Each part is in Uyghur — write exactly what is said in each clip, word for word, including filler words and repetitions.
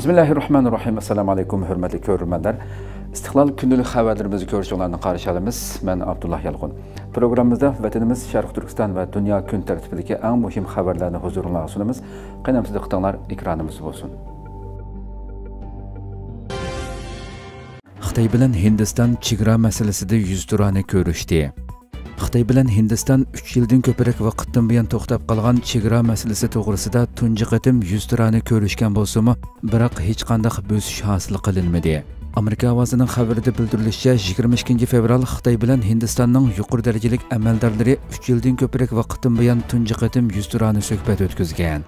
بىسمىللاھىررەھمانىررەھىم. ئەسسالامۇ ئەلەيكۇم، ھۆرمەتلىك كۆرۈرمەنلەر. ئىستىقلال كۈندىلىك خەۋەرلىرىمىزنى كۆرۈشۈڭلارنى قارشى ئالىمىز. مەن ئابدۇللا يالقۇن. پروگراممىمىزدا ۋەتىنىمىز، شەرقىي تۈركىستان ۋە دۇنيا كۈن تەرتىپىدىكى ئەڭ مۇھىم خەۋەرلەرنى ھۇزۇرۇڭلارغا سۇنىمىز. قېنى ئەمدى دىققىتىڭلار ئېكرانىمىزدا بولسۇن. خىتاي بىلەن ھىندىستان چېگرا مەسىلىسىدە يۈزتۇرانە كۆرۈشتى. خىتاي بىلەن ھىندىستان ئۈچ يىلدىن كۆپرەك ۋاقىتتىن بۇيان توختاپ قالغان چېگرا مەسىلىسى توغرىسىدا تۇنجى قېتىم يۈزتۇرانە كۆرۈشكەن بولسىمۇ، بىراق ھېچقانداق بۆسۈش ھاسىل قىلىنمىدى. ئامېرىكا ئاۋازىنىڭ خەۋىرىدە بىلدۈرۈلۈشىچە، يىگىرمە ئىككىنچى فېۋرال خىتاي بىلەن ھىندىستاننىڭ يۇقىرى دەرىجىلىك ئەمەلدارلىرى ئۈچ يىلدىن كۆپرەك ۋاقىتتىن بۇيان تۇنجى قېتىم يۈزتۇرانە سۆھبەت ئۆتكۈزگەن.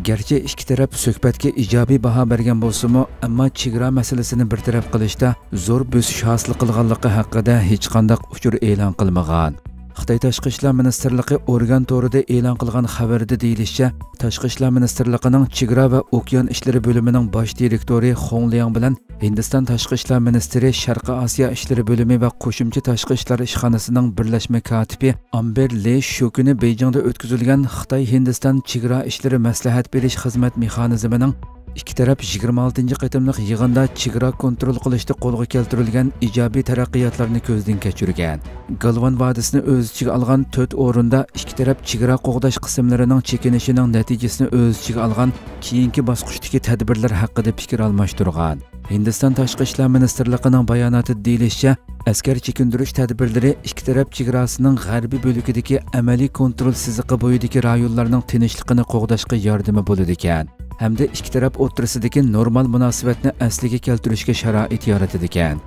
گەرچە ئىككى تەرەپ سۆھبەتكە ئىجابىي باھا بەرگەن بولسىمۇ، ئەمما چېگرا مەسىلىسىنى بىر تەرەپ قىلىشتا زور بۆسۈش ھاسىل قىلغانلىقى ھەققىدە ھېچقانداق ئۇچۇر ئېلان قىلمىغان. خىتاي تاشقى ئىشلار مىنىستىرلىقى ئورگان تورىدا ئېلان قىلغان خەۋەردە دېيىلىشىچە، تاشقى ئىشلار مىنىستىرلىقىنىڭ چېگرا ۋە ئوكيان ئىشلىرى بۆلۈمىنىڭ باش دىرېكتورى خۇڭ لياڭ بىلەن ھىندىستان تاشقى ئىشلار مىنىستىرى شەرقىي ئاسىيا ئىشلىرى بۆلۈمى ۋە قوشۇمچە تاشقى ئىشلار ئىشخانىسىنىڭ بىرلەشمە كاتىپى ئامبېر لى شۇ كۈنى بېيجىڭدا ئۆتكۈزۈلگەن خىتاي ھىندىستان چېگرا ئىشلىرى مەسلىھەت بېرىش خىزمەت مېخانىزمىنىڭ ئىككى تەرەپ يىگىرمە ئالتىنچى قېتىملىق يىغىندا چېگرا كونترول قىلىشتا قولغا كەلتۈرۈلگەن ئىجابىي تەرەققىياتلارنى كۆزدىن كەچۈرگەن. گالۋان ۋادىسىنى ئۆز ئىچىگە ئالغان تۆت ئورۇندا ئىككى تەرەپ چېگرا قوغداش قىسىملىرىنىڭ چېكىنىشىنىڭ نەتىجىسىنى ئۆز ئىچىگە ئالغان كېيىنكى باسقۇچتىكى تەدبىرلەر ھەققىدە پىكىر ئالماشتۇرغان. ھىندىستان تاشقى ئىشلار مىنىستىرلىقىنىڭ باياناتىدا دېيىلىشىچە، ئەسكەر چېكىندۈرۈش تەدبىرلىرى ئىككى تەرەپ چېگراسىنىڭ غەربىي بۆلىكىدىكى ئەمەلىي كونترول سىزىقى بويىدىكى رايونلارنىڭ تىنچلىقىنى قوغداشقا ياردىمى بولىدىكەن ھەمدە ئىككى تەرەپ ئوتتۇرىسىدىكى نورمال مۇناسىۋەتنى ئەسلىگە كەلتۈرۈشكە شارائىت يارىتىدىكەن.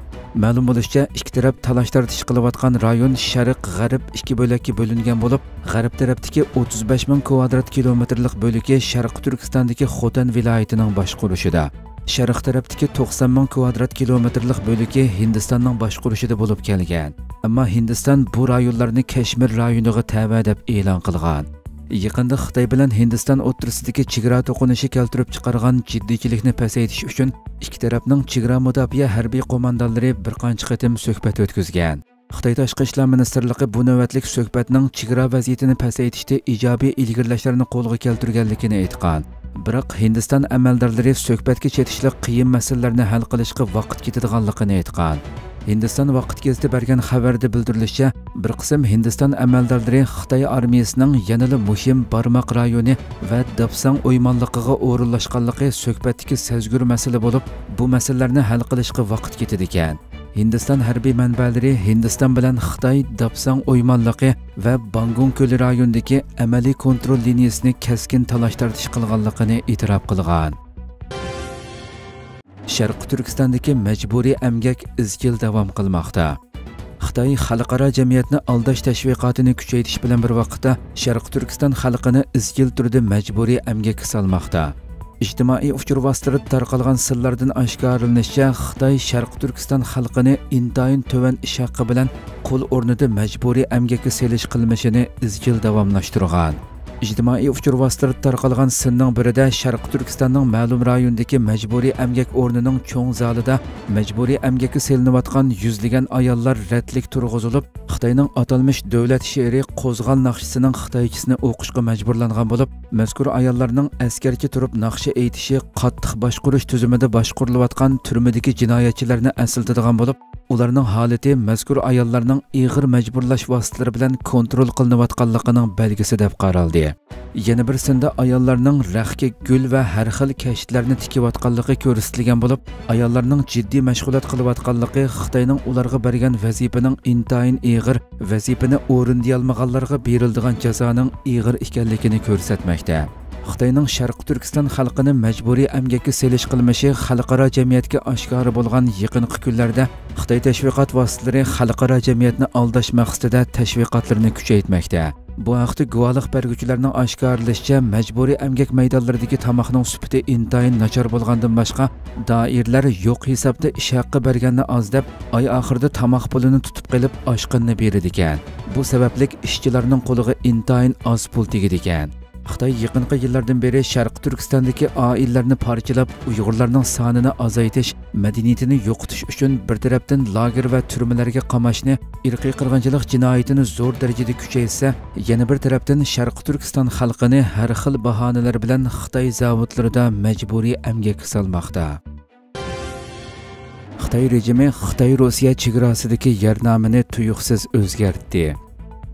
مەلۇم بولۇشىچە، ئىككى تەرەپ تالاش-تارتىش قىلىۋاتقان رايون شەرق، غەرب ئىككى بۆلەككە بۆلۈنگەن بولۇپ، غەرب تەرەپتىكى ئوتتۇز بەش مىڭ كۋادرات كىلومېتىرلىق بۆلىكى شەرقىي تۈركىستاندىكى خوتەن ۋىلايىتىنىڭ باشقۇرۇشىدا، شەرق تەرەپتىكى توقسان مىڭ كۋادرات كىلومېتىرلىق بۆلىكى ھىندىستاننىڭ باشقۇرۇشىدا بولۇپ كەلگەن. ئەمما ھىندىستان بۇ رايونلارنى كەشمىر رايونىغا تەۋە دەپ ئېلان قىلغان. يېقىندا خىتاي بىلەن ھىندىستان ئوتتۇرىسىدىكى چېگرا توقۇنۇشى كەلتۈرۈپ چىقارغان جىددىيچىلىكنى پەسەيتىش ئۈچۈن ئىككى تەرەپنىڭ چېگرا مۇداپىئە ھەربىي قوماندانلىرى بىر قانچە قېتىم سۆھبەت ئۆتكۈزگەن. خىتاي تاشقى ئىشلار مىنىستىرلىقى بۇ نۆۋەتلىك سۆھبەتنىڭ چېگرا ۋەزىيىتىنى پەسەيتىشتە ئىجابىي ئىلگىرىلەشلەرنى قولغا كەلتۈرگەنلىكىنى ئېيتقان. بىراق ھىندىستان ئەمەلدارلىرى سۆھبەتكە چېتىشلىق قىيىن مەسىلىلەرنى ھەل قىلىشقا ۋاقىت كېتىدىغانلىقىنى ئېيتقان. ھىندىستان ۋاقىت گېزىتى بەرگەن خەۋەردە بىلدۈرۈلۈشىچە، بىر قىسىم ھىندىستان ئەمەلدارلىرى خىتاي ئارمىيىسىنىڭ يەنىلا مۇھىم بارماق رايونى ۋە داپساڭ ئويمانلىقىغا ئورۇنلاشقانلىقى سۆھبەتتىكى سەزگۈر مەسىلە بولۇپ، بۇ مەسىلىلەرنى ھەل قىلىشقا ۋاقىت كېتىدىكەن. ھىندىستان ھەربىي مەنبەلىرى ھىندىستان بىلەن خىتاي داپساڭ ئويمانلىقى ۋە بانگۇڭ كۆلى رايونىدىكى ئەمەلىي كونترول لىنىيىسىنى كەسكىن تالاش-تارتىش قىلغانلىقىنى ئېتىراپ قىلغان. شەرقىي تۈركىستاندىكى مەجبۇرىي ئەمگەك ئىزچىل داۋام قىلماقتا. خىتاي خەلقئارا جەمئىيەتنى ئالداش تەشۋىقاتىنى كۈچەيتىش بىلەن بىر ۋاقىتتا، شەرقىي تۈركىستان خەلقىنى ئىزچىل تۈردە مەجبۇرىي ئەمگەككە سالماقتا. ئىجتىمائىي ئۇچۇر ۋاسىتىلىرىدا تارقالغان سانلاردىن ئاشكارىلىنىشىچە، خىتاي شەرقىي تۈركىستان خەلقىنى ئىنتايىن تۆۋەن ئىش ھەققى بىلەن قۇل ئورنىدا مەجبۇرىي ئەمگەككە سېلىش قىلمىشىنى ئىزچىل داۋاملاشتۇرغان. ئىجتىمائىي ئۇچۇر ۋاسىتىلىرىدا تارقالغان سىننىڭ بىرىدە شەرقىي تۈركىستاننىڭ مەلۇم رايونىدىكى مەجبۇرىي ئەمگەك ئورنىنىڭ چوڭ زالىدا مەجبۇرىي ئەمگەككە سېلىنىۋاتقان يۈزلىگەن ئاياللار رەتلىك تۇرغۇزۇلۇپ، خىتاينىڭ ئاتالمىش دۆلەت شېئىرى قوزغال ناخشىسىنىڭ خىتايچىسىنى ئوقۇشقا مەجبۇرلانغان بولۇپ، مەزكۇر ئاياللارنىڭ ئەسكەرچە تۇرۇپ ناخشا ئېيتىشى قاتتىق باشقۇرۇش تۈزۈمىدە باشقۇرۇلۇۋاتقان تۈرمىدىكى جىنايەتچىلەرنى ئەسلىتىدىغان بولۇپ، ئۇلارنىڭ ھالىتى مەزكۇر ئاياللارنىڭ ئېغىر مەجبۇرلاش ۋاسىتىلىرى بىلەن كونترول قىلىنىۋاتقانلىقىنىڭ بەلگىسى دەپ قارالدى. يەنە بىر سىندا ئاياللارنىڭ رەختكە گۈل ۋە ھەر خىل كەشتىلەرنى تىكىۋاتقانلىقى كۆرسىتىلگەن بولۇپ، ئاياللارنىڭ جىددىي مەشغۇلات قىلىۋاتقانلىقى خىتاينىڭ ئۇلارغا بەرگەن ۋەزىپىنىڭ ئىنتايىن ئېغىر، ۋەزىپىنى ئورۇندىيالمىغانلارغا بېرىلىدىغان جازانىڭ ئېغىر ئىكەنلىكىنى كۆرسەتمەكتە. خىتاينىڭ شەرقىي تۈركىستان خەلقىنى مەجبۇرىي ئەمگەككە سېلىش قىلمىشى خەلقئارا جەمئىيەتكە ئاشكارا بولغان يېقىنقى كۈنلەردە خىتاي تەشۋىقات ۋاسىتىلىرى خەلقئارا جەمئىيەتنى ئالداش مەقسىتىدە تەشۋىقاتلىرىنى كۈچەيتمەكتە. بۇ ھەقتە گۇۋاھلىق بەرگۈچىلەرنىڭ ئاشكارىلىشىچە، مەجبۇرىي ئەمگەك مەيدانلىرىدىكى تاماقنىڭ سۈپىتى ئىنتايىن ناچار بولغاندىن باشقا، دائىرىلەر يوق ھېسابتا ئىش ھەققى بەرگەننى ئاز دەپ، ئاي ئاخىرىدا تاماق پۇلىنى تۇتۇپ قېلىپ، ئاشقىنىنى بېرىدىكەن. بۇ سەۋەبلىك ئىشچىلارنىڭ قولىغا ئىنتايىن ئاز پۇل تېگىدىكەن. خىتاي يېقىنقى يىللاردىن بېرى شەرقىي تۈركىستاندىكى ئائىلىلەرنى پارچىلاپ، ئۇيغۇرلارنىڭ سانىنى ئازايتىش، مەدەنىيىتىنى يوقىتىش ئۈچۈن بىر تەرەپتىن لاگېر ۋە تۈرمىلەرگە قاماشنى، ئىرقىي قىرغىنچىلىق جىنايىتىنى زور دەرىجىدە كۈچەيتسە، يەنە بىر تەرەپتىن شەرقىي تۈركىستان خەلقىنى ھەر خىل باھانىلەر بىلەن خىتاي زاۋۇتلىرىدا مەجبۇرىي ئەمگەككە سالماقتا. خىتاي رېجىمى خىتاي-روسىيە چېگراسىدىكى يەرنامىنى تۇيۇقسىز ئۆزگەرتتى.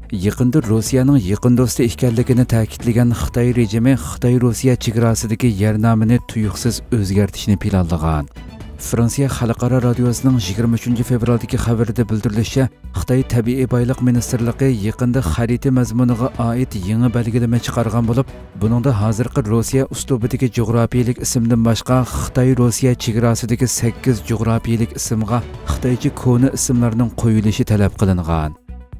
يېقىندا روسىيەنىڭ يېقىن دوستى ئىكەنلىكىنى تەكىتلىگەن خىتاي رېجىمى خىتاي-روسىيە چېگراسىدىكى يەرنامىنى تۇيۇقسىز ئۆزگەرتىشنى پىلانلىغان. فرانسىيە خەلقئارا رادىيوسىنىڭ يىگىرمە ئۈچىنچى فېۋرالدىكى خەۋىرىدە بىلدۈرۈلۈشىچە، خىتاي تەبىئىي بايلىق مىنىستىرلىقى يېقىندا خەرىتە مەزمۇنىغا ئائىت يېڭى بەلگىلىمە چىقارغان بولۇپ، بۇنىڭدا ھازىرقى روسىيە ئۇسلۇبىدىكى جۇغراپىيىلىك ئىسىمدىن باشقا، خىتاي-روسىيە چېگراسىدىكى سەككىز جۇغراپىيىلىك ئىسىمغا خىتايچە كونا ئىسىملارنىڭ قويۇلۇشى تەلەپ قىلىنغان.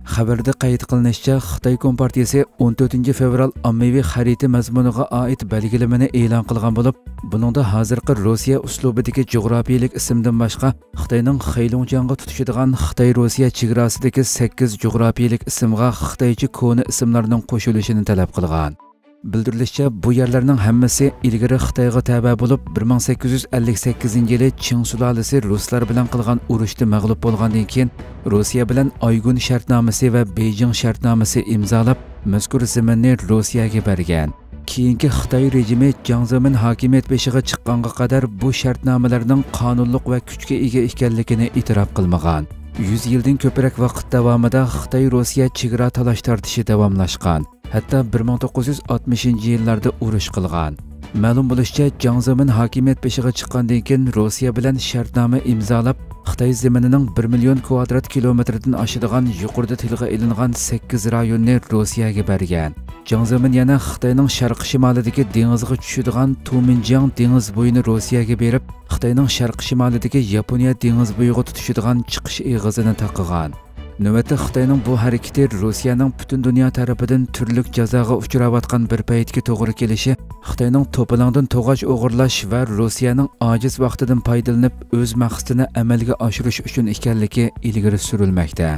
خەۋەردە قەيت قىلىنىشىچە، خىتاي كومپارتىيىسى ئون تۆتىنچى فېۋرال ئاممىۋى خەرىتە مەزمۇنىغا ئائىت بەلگىلىمىنى ئېلان قىلغان بولۇپ، بۇنىڭدا ھازىرقى روسىيە ئۇسلۇبىدىكى جۇغراپىيىلىك ئىسىمدىن باشقا، خىتاينىڭ خېيلۇڭجياڭغا تۇتىشىدىغان خىتاي-روسىيە چېگراسىدىكى سەككىز جۇغراپىيىلىك ئىسىمغا خىتايچە كونا ئىسىملارنىڭ قوشۇلۇشىنى تەلەپ قىلغان. بىلدۈرۈلۈشىچە، بۇ يەرلەرنىڭ ھەممىسى ئىلگىرى خىتايغا تەۋە بولۇپ، بىر مىڭ سەككىز يۈز ئەللىك سەككىزىنچى يىلى چىڭ سۇلالىسى رۇسلار بىلەن قىلغان ئۇرۇشتا مەغلۇپ بولغاندىن كېيىن، روسىيە بىلەن ئايگۈن شەرتنامىسى ۋە بېيجىڭ شەرتنامىسى ئىمزالاپ، مەزكۇر زېمىننى روسىيەگە بەرگەن. كېيىنكى خىتاي رېجىمى جياڭ زېمىن ھاكىمىيەت بېشىغا چىققانغا قەدەر بۇ شەرتنامىلەرنىڭ قانۇنلۇق ۋە كۈچكە ئىگە ئىكەنلىكىنى ئېتىراپ قىلمىغان. يۈز يىلدىن كۆپرەك ۋاقىت داۋامىدا خىتاي-روسىيە چېگرا تالاش-تارتىشى داۋاملاشقان. ھەتتا بىر مىڭ توققۇز يۈز ئاتمىشىنچى يىللاردا ئۇرۇش قىلغان. مەلۇم بولۇشىچە، جياڭ زېمىن ھاكىمىيەت بېشىغا چىققاندىن كېيىن، روسىيە بىلەن شەرتنامە ئىمزالاپ، خىتاي زېمىنىنىڭ بىر مىليون كۋادرات كىلومېتىردىن ئاشىدىغان يۇقىرىدا تىلغا ئېلىنغان سەككىز رايوننى روسىيەگە بەرگەن. جياڭ زېمىن يەنە خىتاينىڭ شەرقىي شىمالىدىكى دېڭىزغا چۈشىدىغان تۇمىنجياڭ دېڭىز بويىنى روسىيەگە بېرىپ، خىتاينىڭ شەرقىي شىمالىدىكى ياپونىيە دېڭىز بويىغا تۇتىشىدىغان چىقىش ئېغىزىنى تاقىغان. نۆۋەتتە خىتاينىڭ بۇ ھەرىكىتى روسىيەنىڭ پۈتۈن دۇنيا تەرىپىدىن تۈرلۈك جازاغا ئۇچراۋاتقان بىر پەيتكە توغرا كېلىشى، خىتاينىڭ توپىلاڭدىن توغاچ ئوغرىلاش ۋە روسىيەنىڭ ئاجىز ۋاقتىدىن پايدىلىنىپ، ئۆز مەقسىتىنى ئەمەلگە ئاشۇرۇش ئۈچۈن ئىكەنلىكى ئىلگىرى سۈرۈلمەكتە.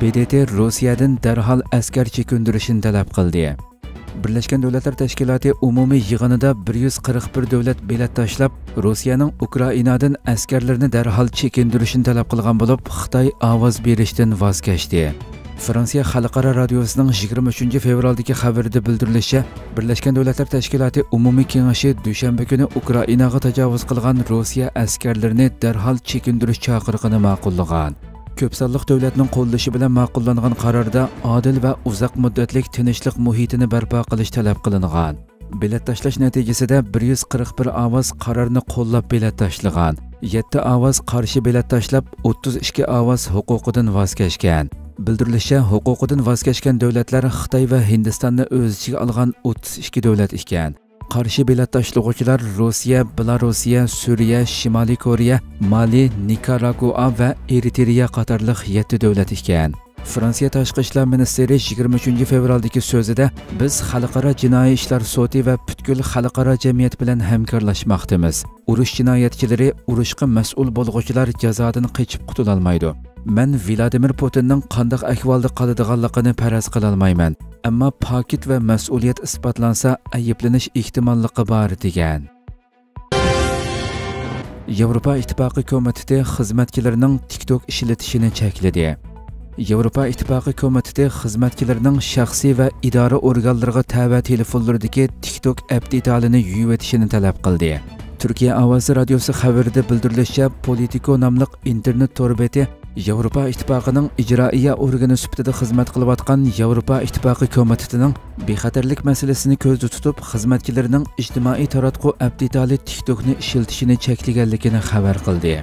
ب د ت روسىيەدىن دەرھال ئەسكەر چېكىندۈرۈشىنى تەلەپ قىلدى. بىرلەشكەن دۆلەتلەر تەشكىلاتى ئومۇمىي يىغىنىدا بىر يۈز قىرىق بىر دۆلەت بېلەت تاشلاپ، روسىيەنىڭ ئۇكرائىنادىن ئەسكەرلىرىنى دەرھال چېكىندۈرۈشىنى تەلەپ قىلغان بولۇپ، خىتاي ئاۋاز بېرىشتىن ۋاز كەچتى. فرانسىيە خەلقئارا رادىيوسىنىڭ يىگىرمە ئۈچىنچى فېۋرالدىكى خەۋىرىدە بىلدۈرۈلۈشىچە، بىرلەشكەن دۆلەتلەر تەشكىلاتى ئومۇمىي كېڭىشى دۈشەنبە كۈنى ئۇكرائىناغا تاجاۋۇز قىلغان روسىيە ئەسكەرلىرىنى دەرھال چېكىندۈرۈش چاقىرىقىنى ماقۇللىغان. كۆپ سانلىق دۆلەتنىڭ قوللىشى بىلەن ماقۇللانغان قاراردا ئادىل ۋە ئۇزاق مۇددەتلىك تىنچلىق مۇھىتىنى بەرپا قىلىش تەلەپ قىلىنغان. بېلەت تاشلاش نەتىجىسىدە بىر يۈز قىرىق بىر ئاۋاز قارارنى قوللاپ بېلەت تاشلىغان، يەتتە ئاۋاز قارشى بېلەت تاشلاپ، ئوتتۇز ئىككى ئاۋاز ھوقۇقىدىن ۋاز كەچكەن. بىلدۈرۈلۈشىچە، ھوقۇقىدىن ۋاز كەچكەن دۆلەتلەر خىتاي ۋە ھىندىستاننى ئۆز ئىچىگە ئالغان ئوتتۇز ئىككى دۆلەت ئىكەن. قارشى بېلەت تاشلىغۇچىلار روسىيە، بېلاروسىيە، سۈرىيە، شىمالىي كورېيە، مالى، نىكاراگۇئا ۋە ئېرىترېيە قاتارلىق يەتتە دۆلەت ئىكەن. فرانسىيە تاشقى ئىشلار مىنىستىرى يىگىرمە ئۈچىنچى فېۋرالدىكى سۆزىدە، بىز خەلقئارا جىنايى ئىشلار سوتى ۋە پۈتكۈل خەلقئارا جەمئىيەت بىلەن ھەمكارلاشماقتىمىز. ئۇرۇش جىنايەتچىلىرى، ئۇرۇشقا مەسئۇل بولغۇچىلار جازادىن قېچىپ قۇتۇلالمايدۇ. مەن ۋلادىمىر پۇتىننىڭ قانداق ئەھۋالدا قالىدىغانلىقىنى پەرەز قىلالمايمەن، ئەمما پاكىت ۋە مەسئۇلىيەت ئىسپاتلانسا، ئەيىبلىنىش ئېھتىماللىقى بار، دېگەن. ياۋروپا ئىتتىپاقى كومىتېتى خىزمەتچىلىرىنىڭ تىك توك ئىشلىتىشىنى چەكلىدى. ياۋروپا ئىتتىپاقى كومىتېتى خىزمەتچىلىرىنىڭ شەخسىي ۋە ئىدارە ئورگانلىرىغا تەۋە تېلېفونلىرىدىكى تىك توك ئەپ دېتالىنى يۇيۇۋېتىشىنى تەلەپ قىلدى. تۈركىيە ئاۋازى رادىيوسى خەۋىرىدە بىلدۈرۈلۈشىچە، پولىتىكو ناملىق ئىنتېرنېت تور بېتى ياۋروپا ئىتتىپاقىنىڭ ئىجرائىيە ئورگىنى سۈپىتىدە خىزمەت قىلىۋاتقان ياۋروپا ئىتتىپاقى كومىتېتىنىڭ بىخەتەرلىك مەسىلىسىنى كۆزدە تۇتۇپ، خىزمەتچىلىرىنىڭ ئىجتىمائىي تاراتقۇ ئەپ دېتالى تىك توكنى ئىشلىتىشىنى چەكلىگەنلىكىنى خەۋەر قىلدى.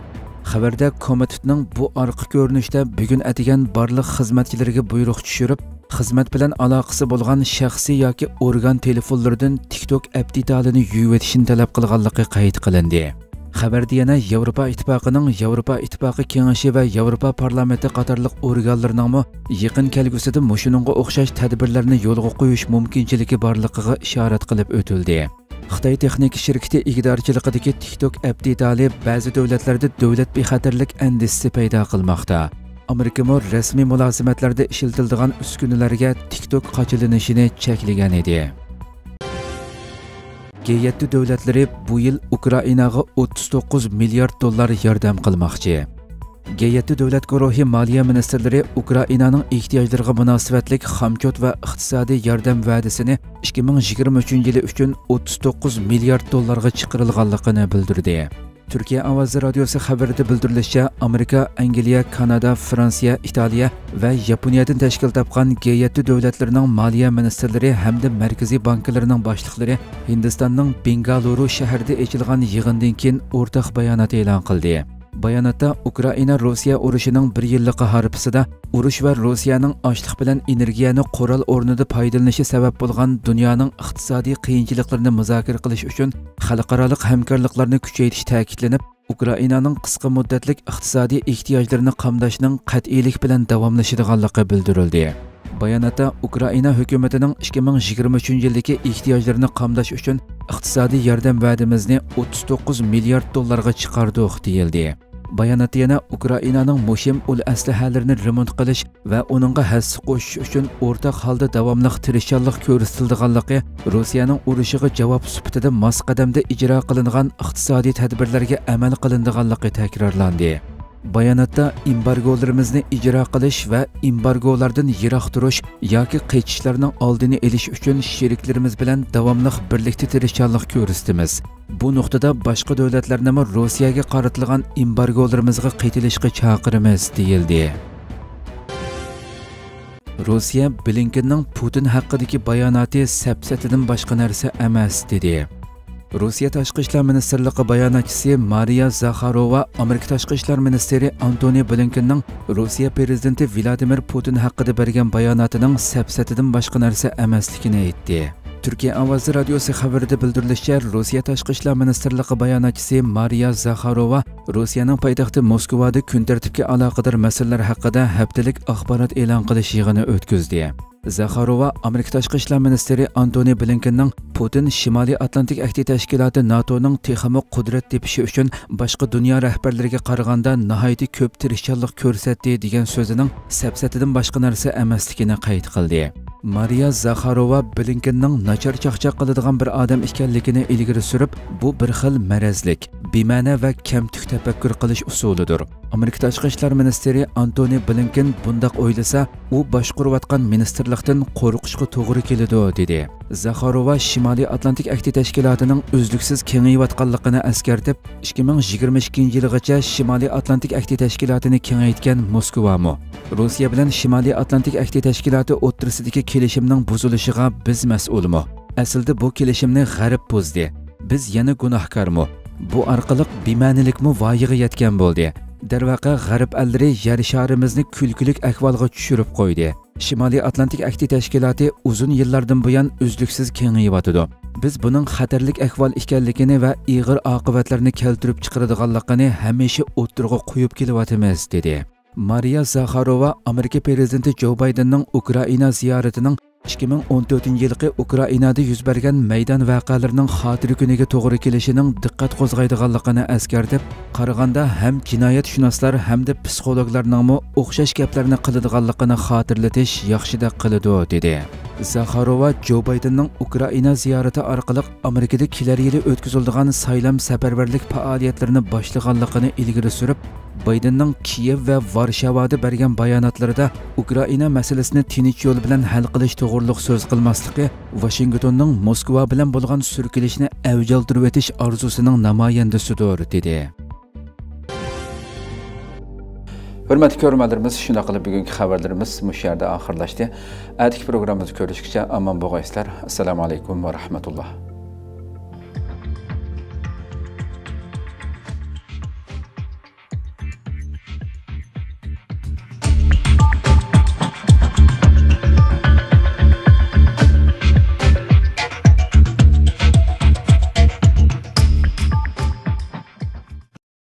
خەۋەردە كومىتېتنىڭ بۇ ئارقا كۆرۈنۈشتە بۈگۈن ئەتىگەن بارلىق خىزمەتچىلىرىگە بۇيرۇق چۈشۈرۈپ، خىزمەت بىلەن ئالاقىسى بولغان شەخسىي ياكى ئورگان تېلېفونلىرىدىن تىك توك ئەپ دېتالىنى يۇيۇۋېتىشنى تەلەپ قىلغانلىقى قەيت قىلىندى. خەۋەردە يەنە ياۋروپا ئىتتىپاقىنىڭ ياۋروپا ئىتتىپاقى كېڭىشى ۋە ياۋروپا پارلامېنتى قاتارلىق ئورگانلىرىنىڭمۇ يېقىن كەلگۈسىدە مۇشۇنىڭغا ئوخشاش تەدبىرلەرنى يولغا قويۇش مۇمكىنچىلىكى بارلىقىغا ئىشارەت قىلىپ ئۆتۈلدى. خىتاي تېخنىكا شىركىتى ئىگىدارچىلىقىدىكى تىك توك ئەپ دېتالى بەزى دۆلەتلەردە دۆلەت بىخەتەرلىك ئەندىشىسى پەيدا قىلماقتا. ئامېرىكىمۇ رەسمىي مۇلازىمەتلەردە ئىشلىتىلىدىغان ئۈسكۈنىلەرگە تىك توك قاچىلىنىشىنى چەكلىگەن ئىدى. گې يەتتە دۆلەتلىرى بۇ يىل ئۇكرائىناغا ئوتتۇز توققۇز مىليارد دوللار ياردەم قىلماقچى. گې يەتتە دۆلەت گۇرۇھى مالىيە مىنىستىرلىرى ئۇكرائىنانىڭ ئېھتىياجلىرىغا مۇناسىۋەتلىك خامچوت ۋە ئىقتىسادىي ياردەم ۋەدىسىنى ئىككى مىڭ يىگىرمە ئۈچىنچى يىلى ئۈچۈن ئوتتۇز توققۇز مىليارد دوللارغا چىقىرىلغانلىقىنى بىلدۈردى. تۈركىيە ئاۋازى رادىيوسى خەۋىرىدە بىلدۈرۈلۈشىچە، ئامېرىكا، ئەنگلىيە، كانادا، فرانسىيە، ئىتالىيە ۋە ياپونىيەدىن تەشكىل تاپقان گې يەتتە دۆلەتلىرىنىڭ مالىيە مىنىستىرلىرى ھەمدە مەركىزىي بانكىلىرىنىڭ باشلىقلىرى ھىندىستاننىڭ بېنگالۇرۇ شەھىرىدە ئېچىلغان يىغىندىن كېيىن ئورتاق بايانات ئېلان قىلدى. باياناتتا ئۇكرائىنا روسىيە ئۇرۇشىنىڭ بىر يىللىقى ھارپىسىدا ئۇرۇش ۋە روسىيەنىڭ ئاشلىق بىلەن ئېنېرگىيەنى قورال ئورنىدا پايدىلىنىشى سەۋەب بولغان دۇنيانىڭ ئىقتىسادىي قىيىنچىلىقلىرىنى مۇزاكىرە قىلىش ئۈچۈن خەلقئارالىق ھەمكارلىقلارنى كۈچەيتىش تەكىتلىنىپ، ئۇكرائىنانىڭ قىسقا مۇددەتلىك ئىقتىسادىي ئېھتىياجلىرىنى قامداشنىڭ قەتئىيلىك بىلەن داۋاملىشىدىغانلىقى بىلدۈرۈلدى. باياناتتا ئۇكرائىنا ھۆكۈمىتىنىڭ ئىككى مىڭ يىگىرمە ئۈچىنچى يىلدىكى ئېھتىياجلىرىنى قامداش ئۈچۈن ئىقتىسادىي ياردەم ۋەدىمىزنى ئوتتۇز توققۇز مىليارد دوللارغا چىقاردۇق، دېيىلدى. باياناتتا يەنە ئۇكرائىنانىڭ مۇھىم ئۇل ئەسلىھەلىرىنى رېمونت قىلىش ۋە ئۇنىڭغا ھەسسە قوشۇش ئۈچۈن ئورتاق ھالدا داۋاملىق تىرىشچانلىق كۆرسىتىلىدىغانلىقى، روسىيەنىڭ ئۇرۇشىغا جاۋاب سۈپىتىدە ماس قەدەمدە ئىجرا قىلىنغان ئىقتىسادىي تەدبىرلەرگە ئەمەل قىلىنىدىغانلىقى تەكرارلاندى. باياناتتا ئېمبارگولىرىمىزنى ئىجرا قىلىش ۋە ئېمبارگولاردىن يىراق تۇرۇش ياكى قېچىشلارنىڭ ئالدىنى ئېلىش ئۈچۈن شېرىكلىرىمىز بىلەن داۋاملىق بىرلىكتە تىرىشچانلىق كۆرسىتىمىز. بۇ نۇقتىدا باشقا دۆلەتلەرنىمۇ روسىيەگە قارىتىلغان ئېمبارگولىرىمىزغا قېتىلىشقا چاقىرىمىز، دېيىلدى. روسىيە بلىنكېننىڭ پۇتىن ھەققىدىكى باياناتى سەپسەتىدىن باشقا نەرسە ئەمەس، دېدى. روسىيە تاشقى ئىشلار مىنىستىرلىقى باياناتچىسى مارىيا زاخاروۋا ئامېرىكا تاشقى ئىشلار مىنىستىرى ئانتونى بلىنكېننىڭ روسىيە پىرېزىدېنتى ۋلادىمىر پۇتىن ھەققىدە بەرگەن باياناتىنىڭ سەپسەتىدىن باشقا نەرسە ئەمەسلىكىنى ئېيتتى. تۈركىيە ئاۋازى رادىيوسى خەۋىرىدە بىلدۈرۈلۈشىچە، روسىيە تاشقى ئىشلار مىنىستىرلىقى باياناتچىسى مارىيا زاخاروۋا روسىيەنىڭ پايتەختى موسكۋادا كۈن تەرتىپكە ئالاقىدار مەسىلىلەر ھەققىدە ھەپتىلىك ئاخبارات ئېلان قىلىش يىغىنى ئۆتكۈزدى. زاخاروۋا ئامېرىكا تاشقى ئىشلار مىنىستىرى ئانتونى بلىنكېننىڭ پۇتىن شىمالىي ئاتلانتىك ئەھدى تەشكىلاتى ناتونىڭ تېخىمۇ قۇدرەت تېپىشى ئۈچۈن باشقا دۇنيا رەھبەرلىرىگە قارىغاندا ناھايىتى كۆپ تىرىشچانلىق كۆرسەتتى دېگەن سۆزىنىڭ سەپسەتىدىن باشقا نەرسە ئەمەسلىكىنى قەيت قىلدى. مارىيا زاخاروۋا بلىنكېننىڭ ناچار چاقچاق قىلىدىغان بىر ئادەم ئىكەنلىكىنى ئىلگىرى سۈرۈپ، بۇ بىر خىل مەرەزلىك، بىمەنە ۋە كەمتۈك تەپەككۇر قىلىش ئۇسۇلىدۇر. ئامېرىكا تاشقى ئىشلار مىنىستىرى ئانتونى بلىنكېن بۇنداق ئويلىسا، ئۇ باشقۇرۇۋاتقان مىنىستىرلىقتىن قورقۇشقا توغرا كېلىدۇ، دېدى. زاخاروۋا شىمالىي ئاتلانتىك ئەھدى تەشكىلاتىنىڭ ئۈزلۈكسىز كېڭىيىۋاتقانلىقىنى ئەسكەرتىپ، ئىككى مىڭ يىگىرمە ئىككىنچى يىلغىچە شىمالىي ئاتلانتىك ئەھدى تەشكىلاتىنى كېڭەيتكەن موسكۋامۇ، روسىيە بىلەن شىمالىي ئاتلانتىك ئەھدى تەشكىلاتى ئوتتۇرىسىدىكى كېلىشىمنىڭ بۇزۇلۇشىغا بىز مەسئۇلمۇ؟ ئەسلىدە بۇ كېلىشىمنى غەرب بۇزدى. بىز يەنە گۇناھكارمۇ؟ بۇ ئارقىلىق بىمەنىلىكمۇ ۋايىغا يەتكەن بولدى. دەرۋەقە، غەرب ئەللىرى يەر شارىمىزنى كۈلكىلىك ئەھۋالغا چۈشۈرۈپ قويدى. شىمالىي ئاتلانتىك ئەھدى تەشكىلاتى ئۇزۇن يىللاردىن بۇيان ئۈزلۈكسىز كېڭىيىۋاتىدۇ. بىز بۇنىڭ خەتەرلىك ئەھۋال ئىكەنلىكىنى ۋە ئېغىر ئاقىۋەتلەرنى كەلتۈرۈپ چىقىرىدىغانلىقىنى ھەمىشە ئوتتۇرىغا قويۇپ كېلىۋاتىمىز، دېدى. مارىيا زاخاروۋا ئامېرىكا پىرېزىدېنتى جو بايدېننىڭ ئۇكرائىنا زىيارىتىنىڭ ئىككى مىڭ ئون تۆتىنچى يىلقى ئۇكرائىنادا يۈز بەرگەن مەيدان ۋەقەلىرىنىڭ خاتىرە كۈنىگە توغرا كېلىشىنىڭ دىققەت قوزغايدىغانلىقىنى ئەسكەرتىپ، قارىغاندا ھەم جىنايەتشۇناسلار ھەمدە پسىخولوگلارنىڭمۇ ئوخشاش گەپلەرنى قىلىدىغانلىقىنى خاتىرىلىتىش ياخشىدەك قىلىدۇ، دېدى. زاخاروۋا جو بايدېننىڭ ئۇكرائىنا زىيارىتى ئارقىلىق ئامېرىكىدا كېلەر يىلى ئۆتكۈزۈلىدىغان سايلام سەپەرۋەرلىك پائالىيەتلىرىنى باشلىغانلىقىنى ئىلگىرى سۈرۈپ، بايدېننىڭ كىيېۋ ۋە ۋارشاۋادا بەرگەن باياناتلىرىدا ئۇكرائىنا مەسىلىسىنى تىنچ يول بىلەن ھەل قىلىش توغرۇلۇق سۆز قىلماسلىقى ۋاشىنگتوننىڭ موسكۋا بىلەن بولغان سۈركىلىشنى ئەۋج ئالدۇرۇۋېتىش ئارزۇسىنىڭ نامايەندىسىدۇر، دېدى. ھۆرمەتلىك كۆرۈرمەنلىرىمىز، شۇنداق قىلىپ بۈگۈنكى خەۋەرلىرىمىز مۇشۇ يەردە ئاخىرلاشتى. ئەتىكى پروگراممىمىزدا كۆرۈشكىچە ئامان بولغايسىلەر. ئەسسالامۇ ئەلەيكۇم ۋە رەھمەتۇللا.